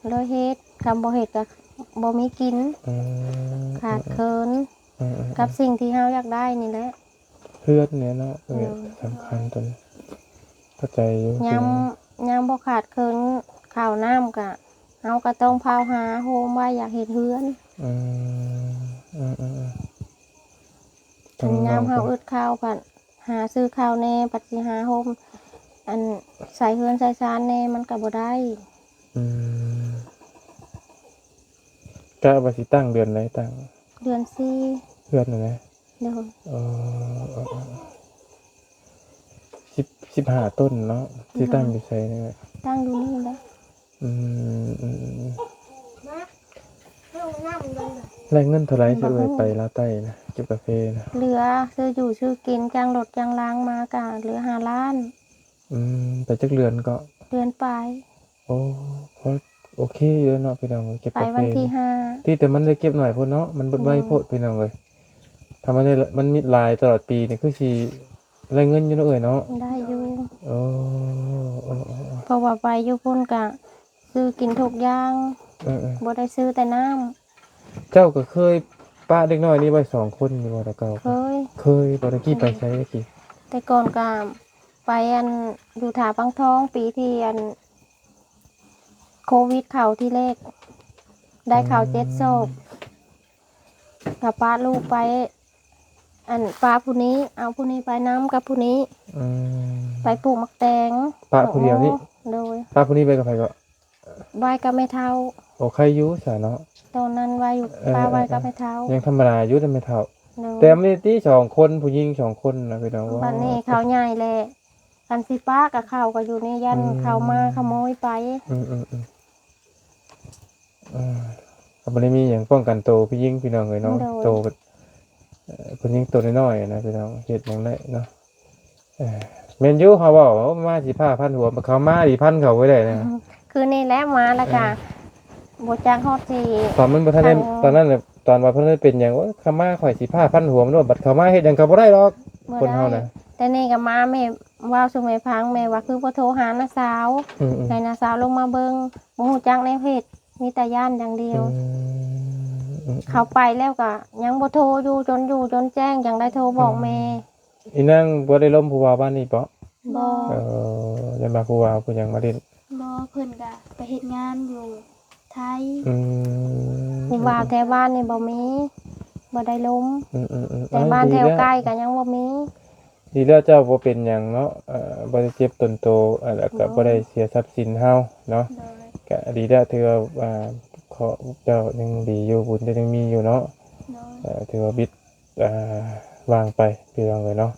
ເລີຍເຮັດ ຄັນບໍ່ເຮັດກໍບໍ່ມີກິນ. ອືມ ຂາດເຂີນ ອືມ ອືມ ກັບສິ່ງທີ່ເຮົາຢາກໄດ້ນີ້ແຫຼະ. ເຮືອນນີ້ເນາະ ເອີ ໂດຍ ສຳຄັນຕົວນີ້ ເຂົ້າໃຈຢູ່. ຍາມ ຍາມບໍ່ຂາດເຂີນເຂົ້ານ້ຳກະ ເຮົາກໍຕ້ອງພາວຫາໂຮມໄວ້ ຢາກເຮັດເຮືອນ. ອືມ ອືມ ອືມ ອືມ. ຄັນຍາມເຮົາອຶດເຂົ້າ ພັດຫາຊື້ເຂົ້າແດ່ ພັດຊິຫາໂຮມ ອັນ ໃສ່ເຮືອນໃສ່ຊານແດ່ ມັນກໍບໍ່ໄດ້. ອືມ ກະວ່າຊິຕັ້ງເດືອນໃດຕັ້ງ? ເດືອນສີ່. ເຮືອນນັ້ນນະ? ໂດຍ. ເອີ ເອີ ເອີ ເອີ ສິບ ສິບຫ້າຕົ້ນເນາະ. ໂດຍ. ຊິຕັ້ງຢູ່ໃສນີ້? ຕັ້ງຢູ່ນີ້ແຫຼະ. ອືມ ອືມ ອືມ ອືມ. ໄດ້ເງິນເທົ່າໃດ ຊິເອື້ອຍໄປລາວໃຕ້ນະ ເກັບກາເຟນະ? ເຫຼືອ ຊື້ຢູ່ຊື້ກິນ ຈ້າງລົດຈ້າງລາງມາກະເຫຼືອຫ້າລ້ານ. ອືມ ໄປຈັກເດືອນເກາະ? ເດືອນປາຍ. ໂອ້ ພໍໂອເຄຢູ່ເນາະພີ່ນ້ອງເອີຍ ເກັບກາເຟ. ໄປວັນທີຫ້າ ທີ່ແຕ່ມັນໄດ້ເກັບໜ້ອຍໂພດເນາະ ມັນເບິດໄວໂພດ ອືມ ພີ່ນ້ອງເອີຍ. ຖ້າມັນໄດ້ ມັນມີຫຼາຍຕະຫຼອດປີນີ້ ຄືຊິໄດ້ເງິນຢູ່ເນາະເອື້ອຍເນາະ. ໄດ້ຢູ່. ໂອ້ ໂອ້ ໂອ້ ໂອ້ ເພາະວ່າໄປຢູ່ພຸ້ນກະຊື້ກິນທຸກຢ່າງ. ເອີໆ ບໍ່ໄດ້ຊື້ແຕ່ນ້ຳ. ເຈົ້າກໍເຄີຍປະເດັກນ້ອຍນີ້ໄວ້ສອງຄົນຢູ່ບໍ່ແຕ່ເກົ່າ? ເຄີຍ. ເຄີຍບໍ່? ແຕ່ກີ້ໄປໃສແຕ່ກີ້? ແຕ່ກ່ອນກໍໄປອັນ ຢູ່ທ່າປາງທອງ ປີທີ່ອັນ ໂຄວິດເຂົ້າທີແລກ ໄດ້ເຂົ້າເຈັດສອບ ອືມ ກໍປະລູກໄປ ອັນ ປະຜູ້ນີ້ ເອົາຜູ້ນີ້ໄປນຳກັບຜູ້ນີ້. ອືມ ໄປປູກໝາກແຕງ. ປະຜູ້ດຽວນີ້? ໂດຍ. ປະຜູ້ນີ້ໄປກັບໃຜເກາະ? ໄວ້ກັບແມ່ເຖົ້າ. ໂອ້ ໄຄຢູ່ຊະເນາະ ຕອນນັ້ນໄວ້ຢູ່. ເອີ ປ້າໄວ້ກັບແມ່ເຖົ້າ ຍັງທຳມະດາຢູ່ເດ້ແມ່ເຖົ້າ. ໂດຍ. ແຕ່ມັນນີ້ຕິ ສອງຄົນ ຜູ້ຍິງສອງຄົນນະພີ່ນ້ອງ. ບັດນີ້ເຂົາໃຫຍ່ແລ້ວ ຄັນຊິປະກໍເຂົາກໍຢູ່ນີ້ ຢ້ານ ອືມ ເຂົາມາຂະໂມຍໄປ. ອືມໆໆ ເອີ ກໍບໍ່ໄດ້ມີຫຍັງປ້ອງກັນໂຕຜູ້ຍິງພີ່ນ້ອງເອີຍເນາະ. ໂດຍ. ໂຕ ເອີ ຜູ້ຍິງໂຕນ້ອຍໆນະພີ່ນ້ອງ ເຮັດຫຍັງໄດ້ເນາະ. ເອີ ແມ່ນຢູ່ ເຂົາເວົ້າມາຊິພາພັນຫົວ ເຂົາມາດີພັນເຂົາໄວ້ໄດ້ນະ. ຄືນີ້ແຫຼະມາແລ້ວກະ ເອີ ບໍ່ຈັກຮອດຊິ ຕອນມັນບໍ່ທັນໄດ້ ຕອນນັ້ນນະ ຕອນວ່າເພິ່ນໄດ້ເປັນຫຍັງ ໂອ້ຍ ເຂົາມາຂ້ອຍຊິພາພັນຫົວມັນໂລດ ບັດເຂົາມາເຮັດຫຍັງກໍບໍ່ໄດ້ດອກ ບໍ່ໄດ້ ຄົນເຮົານະ. ແຕ່ນີ້ກໍມາແມ່ເວົ້າສູ່ແມ່ຟັງ ແມ່ວ່າຄືບໍ່ໂທຫານ້າສາວ ອືມໆ ໃຫ້ນ້າສາວລົງມາເບິ່ງ ບໍ່ຮູ້ຈັກແນວເຮັດ ມີແຕ່ຢ້ານຢ່າງດຽວ. ອືມ ເຂົາໄປແລ້ວກໍຍັງບໍ່ໂທຢູ່ ຈົນຢູ່ຈົນແຈ້ງ ຈັ່ງໄດ້ໂທບອກແມ່. ອືມ ອີນາງບໍ່ໄດ້ລົມຜູ້ບ່າວບ້ານນີ້ບໍ? ບໍ່. ເອີ ຢ່າມາຜູ້ບ່າວຜູ້ຫຍັງມາຫຼິ້ນ. ບໍ່. ເພິ່ນກະໄປເຮັດງານຢູ່ໄທ. ອືມ ຜູ້ບ່າວແຖວບ້ານນີ້ບໍ່ມີ ບໍ່ໄດ້ລົມ. ອືມໆໆ ແຕ່ບ້ານແຖວໃກ້ກໍຍັງບໍ່ມີ. ດີແລ້ວ ດີແລ້ວ ເຈົ້າບໍ່ເປັນຫຍັງເນາະ ເອີ ບໍ່ໄດ້ເຈັບຕົນໂຕ ແລ້ວກໍບໍ່ໄດ້ເສຍຊັບສິນເຮົາເນາະ. ໂດຍ ກໍດີແລ້ວ ຖືວ່າ ເອີ ເຄາະເຈົ້າຍັງດີຢູ່ ບຸນເຈົ້າຍັງມີຢູ່ເນາະ. ໂດຍ ເອີ ຖືວ່າບິດ ເອີ ວາງໄປ ພີ່ນ້ອງເອີຍເນາະ.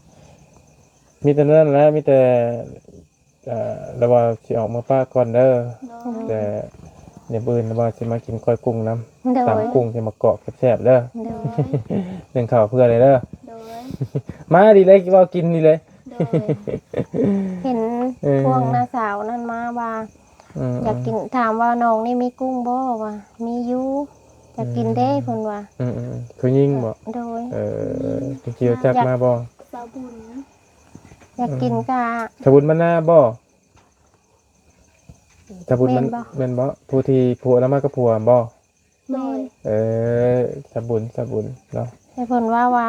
ມີແຕ່ນັ້ນແຫຼະ ມີແຕ່ ເອີ ລະວ່າຊິອອກມາປະກ່ອນເດີ. ໂດຍ ແຕ່ມື້ອື່ນລະວ່າຊິມາກິນກ້ອຍກຸ້ງນຳ. ໂດຍ ຕຳກຸ້ງໃສ່ໝາກກອກແຊບໆເດີ. ໂດຍ ໜຶ້ງເຂົ້າເພື່ອເລີຍເດີ. ໂດຍ ມາດີເລີຍ ເວົ້າກິນດີເລີຍ. ໂດຍ ເຫັນ ເອີ ພວກນ້າສາວນັ້ນມາວ່າ ອືມ ຢາກກິນ ຖາມວ່ານ້ອງນີ້ມີກຸ້ງບໍ່ ວ່າມີຢູ່ ຢາກກິນເດ້ ອືມ ເພິ່ນວ່າ. ອືມໆ ຜູ້ຍິງບໍ? ໂດຍ ເອີ ເພິ່ນຊິຮູ້ຈັກມາບໍ່? ສາວບຸນ ຢາກກິນກະ ສາວບຸນມານາບໍ? ສາວບຸນ ແມ່ນບໍ່? ແມ່ນບໍ? ຜູ້ທີ່ຜົວລາວມາກັບຜົວບໍ? ແມ່ນ ເອີ ສາວບຸນ ສາວບຸນເນາະ. ໃຫ້ເພິ່ນວ່າ ວ່າ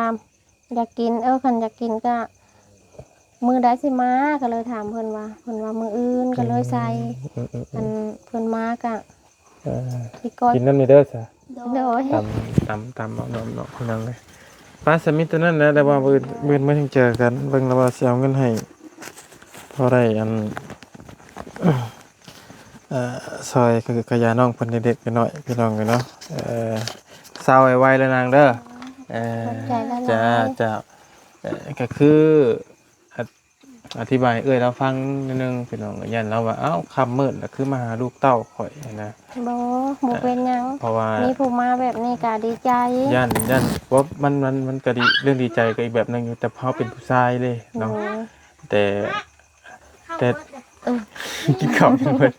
ຢາກກິນ ເອີ ຄັນຢາກກິນກະມື້ໃດຊິມາ ກໍເລີຍຖາມເພິ່ນວ່າ ເພິ່ນວ່າມື້ອື່ນ ກໍເລີຍໃສ່ ອືມໆໆ ອັນເພິ່ນມາກະ ເອີ ຊິກອດ ກິນນຳນີ້ເດີຊະ. ໂດຍ ຕຳ ຕຳ ຕຳເອົາເນາະ ເນາະ ພີ່ນ້ອງເອີຍ. ໄປ ສະ ມີແຕ່ນັ້ນແຫຼະ ແຕ່ວ່າມື້ອື່ນ ມື້ອື່ນມາຈັ່ງເຈີກັນ ເບິ່ງລະວ່າຊິເອົາເງິນໃຫ້ພໍໄດ້ ອັນ ເອີ ຊ່ອຍກະຢານ້ອງເພິ່ນເລັກໆນ້ອຍໆ ພີ່ນ້ອງເອີຍເນາະ. ເອີ ເຊົາໄວໆເດີນາງເດີ. ເອີ ຂອບໃຈຫຼາຍໆ. ເຈົ້າ ເຈົ້າ ເອີ ກະຄື ອະ ອະທິບາຍເອື້ອຍລາວຟັງໜ້ອຍໜຶ່ງ ພີ່ນ້ອງ. ຢ້ານລາວວ່າ ອ້າວ ຄ່ຳມືດລະຄືມາຫາລູກເຕົ້າຂ້ອຍຫັ້ນນະ. ບໍ່ ບໍ່ເປັນຫຍັງ ເພາະວ່າມີຜູ້ມາແບບນີ້ກະດີໃຈ. ຢ້ານ ຢ້ານ ບໍ່ ມັນ ມັນ ມັນກະດີ ເລື່ອງດີໃຈກະອີກແບບໜຶ່ງຢູ່ ແຕ່ເຮົາເປັນຜູ້ຊາຍເດ້ເນາະ. ໂດຍ ແຕ່ ແຕ່ ເອີ ກິນເຂົ້າຍັງເບິດ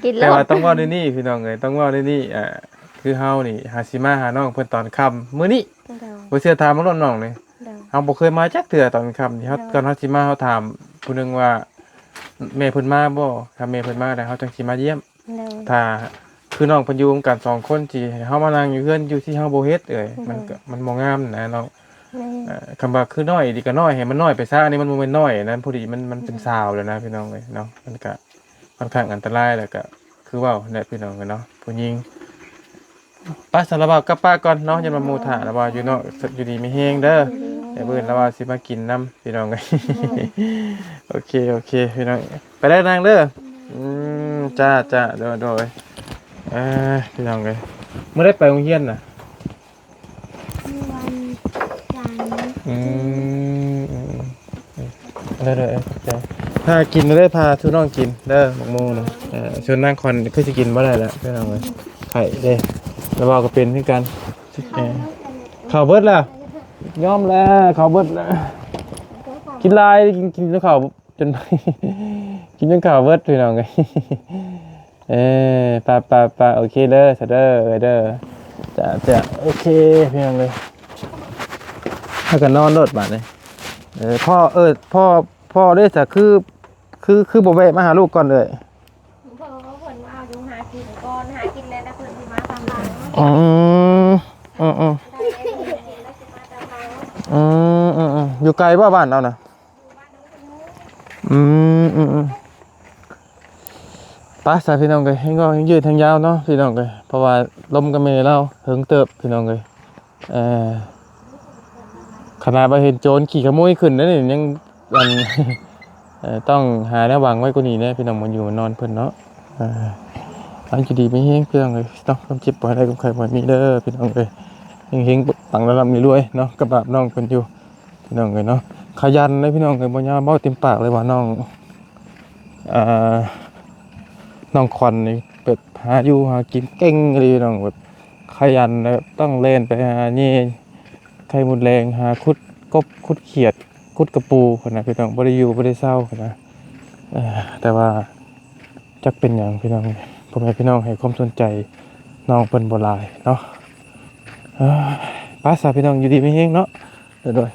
ກິນແລ້ວ. ແຕ່ວ່າຕ້ອງເວົ້າແນວນີ້ ພີ່ນ້ອງເອີຍ ຕ້ອງເວົ້າແນວນີ້ ເອີ ຄືເຮົານີ້ຫາຊິມາຫານ້ອງເພິ່ນຕອນຄ່ຳມື້ນີ້. ໂດຍ ບໍ່ເຊື່ອຖາມມາໂລດນ້ອງນີ້. ໂດຍ ເຮົາບໍ່ເຄີຍມາຈັກເທື່ອຕອນຄ່ຳນີ້. ເຮົາ ໂດຍ ກ່ອນເຮົາຊິມາ ເຮົາຖາມຜູ້ໜຶ່ງວ່າ ແມ່ເພິ່ນມາບໍ່? ຖ້າແມ່ເພິ່ນມາແລ້ວ ເຮົາຈັ່ງຊິມາຢ້ຽມ. ໂດຍ ຖ້າຄືນ້ອງເພິ່ນຢູ່ນຳກັນສອງຄົນ ຊິໃຫ້ເຮົາມານັ່ງຢູ່ເຮືອນຢູ່ທີ່ເຮົາບໍ່ເຮັດເອີຍ ມັນ ໂດຍ ກະ ມັນບໍ່ງາມນະນ້ອງ. ແມ່ນ ເອີ ຄຳວ່າຄືນ້ອຍອີ່ຫຼີກະນ້ອຍ ໃຫ້ມັນນ້ອຍໄປຊະ ອັນນີ້ມັນບໍ່ແມ່ນນ້ອຍນະ ພໍດີມັນ ມັນເປັນ ໂດຍ ສາວແລ້ວນະ ພີ່ນ້ອງເອີຍເນາະ. ມັນກະ ຂ້ອນຂ້າງອັນຕະລາຍ ແລ້ວກະຄືເວົ້າແຫຼະ ພີ່ນ້ອງເອີຍເນາະ ຜູ້ຍິງ. ໄປ ສາລະບ່າວກັບປ້າກ່ອນເນາະ ຢ້ານວ່າໝູ່ຖ້າ. ລະບ່າວຢູ່ເນາະ ຢູ່ດີມີແຮງເດີ. ໂດຍ ແຕ່ມື້ອື່ນລະບ່າວຊິມາກິນນຳ ພີ່ນ້ອງເອີຍ. ໂດຍ ໂອເຄ ໂອເຄ ພີ່ນ້ອງ ໄປເດີນາງເດີ. ອືມ ຈ້າ ຈ້າ ໂດຍ ໂດຍ. ເອີ ພີ່ນ້ອງເອີຍ ມື້ໃດໄປໂຮງຮຽນນະ? ວັນຈັນ. ອືມ ເດີໆ ຂອບໃຈ. ພາກິນເດີ ພາສູ່ນ້ອງກິນເດີ ໝາກໂມນະ. ເອີ ສ່ວນນາງຄອນຄືຊິກິນບໍ່ໄດ້ແລ້ວ ພີ່ນ້ອງເອີຍ ໄຂ້ເດ້. ລະເວົ້າກະເປັນຄືກັນ. ເອີ ເຂົ້າເບິດແລ້ວ ຍອມແລ້ວ ເຂົ້າເບິດແລ້ວ. ກິນຫຼາຍ ກິນ ກິນເຂົ້າ ຈົນ ກິນຈົນເຂົ້າເບິດ ພີ່ນ້ອງເອີຍ. ເອີ ປະ ປະ ປະ ໂອເຄເດີ ສະເດີ ເອີ ເດີ. ຈະ ຈະ ໂອເຄ ພີ່ນ້ອງເອີຍ ພາກັນນອນໂລດບາດນີ້. ເອີ ພໍ່ ເອີ ພໍ່ ພໍ່ເດ້ ສະ ຄື ຄື ຄືບໍ່ແວະມາຫາລູກກ່ອນເອີຍ? ພໍ່ເພິ່ນວ່າຢູ່ຫາກິນກ່ອນ ຫາກິນແລ້ວ ແລ້ວເພິ່ນຊິມາຕາມຫຼັງ. ອືມ ອືມ ອືມ ໄດ້ແລ້ວຊິມາຕາມຫຼັງ. ອືມ ອືມ ອືມ ຢູ່ໄກບໍ່ບ້ານເຮົານະ? ອືມ ອືມ ອືມ ໄປ ສາ ພີ່ນ້ອງເອີຍ ແຮງເວົ້າແຮງຍືດແຮງຍາວເນາະ ພີ່ນ້ອງເອີຍ ເພາະວ່າລົມກັບແມ່ລາວເຫິງເຕີບ ພີ່ນ້ອງເອີຍ. ເອີ ຂະໜາດວ່າເຫັນໂຈນຂີ້ຂະໂມຍຂຶ້ນແລ້ວນີ້ ຍັງ ອັນ ເອີ ຕ້ອງຫາແນວບັງໄວ້ກວ່ານີ້ແດ່ ພີ່ນ້ອງ ມາຢູ່ມານອນເພິ່ນເນາະ. ເອີ ໃຫ້ຢູ່ດີມີແຮງ ພີ່ນ້ອງເອີຍເນາະ ຄວາມເຈັບບໍ່ໃຫ້ໄດ້ ຄວາມໄຂ້ບໍ່ໃຫ້ມີເດີ ພີ່ນ້ອງເອີຍ. ເຮັງໆ ປັງໆ ລຳໆ ລວຍໆ ເນາະ ກະບາບນ້ອງເພິ່ນຢູ່ ພີ່ນ້ອງເອີຍເນາະ. ຂະຫຍັນເດ້ ພີ່ນ້ອງເອີຍ ບໍ່ຍາມເວົ້າເຕັມປາກເລີຍວ່ານ້ອງ ເອີ ນ້ອງຂວັນນີ້ແບບຫາຢູ່ຫາກິນເກັ່ງອີ່ຫຼີ ນ້ອງແບບຂະຫຍັນ ແບບຕ້ອງແລ່ນໄປຫາແຍ່ໄຂ່ມົດແດງ ຫາຂຸດກົບຂຸດຂຽດ ຂຸດກະປູພຸ້ນນະ ພີ່ນ້ອງ ບໍ່ໄດ້ຢູ່ບໍ່ໄດ້ເຊົາພຸ້ນນະ. ເອີ ແຕ່ວ່າຈັກເປັນຫຍັງ ພີ່ນ້ອງ ພໍ່ແມ່ພີ່ນ້ອງໃຫ້ຄວາມສົນໃຈນ້ອງເພິ່ນບໍ່ຫຼາຍເນາະ. ເອີ ໄປ ສາ ພີ່ນ້ອງ ຢູ່ດີມີແຮງເນາະ. ໂດຍ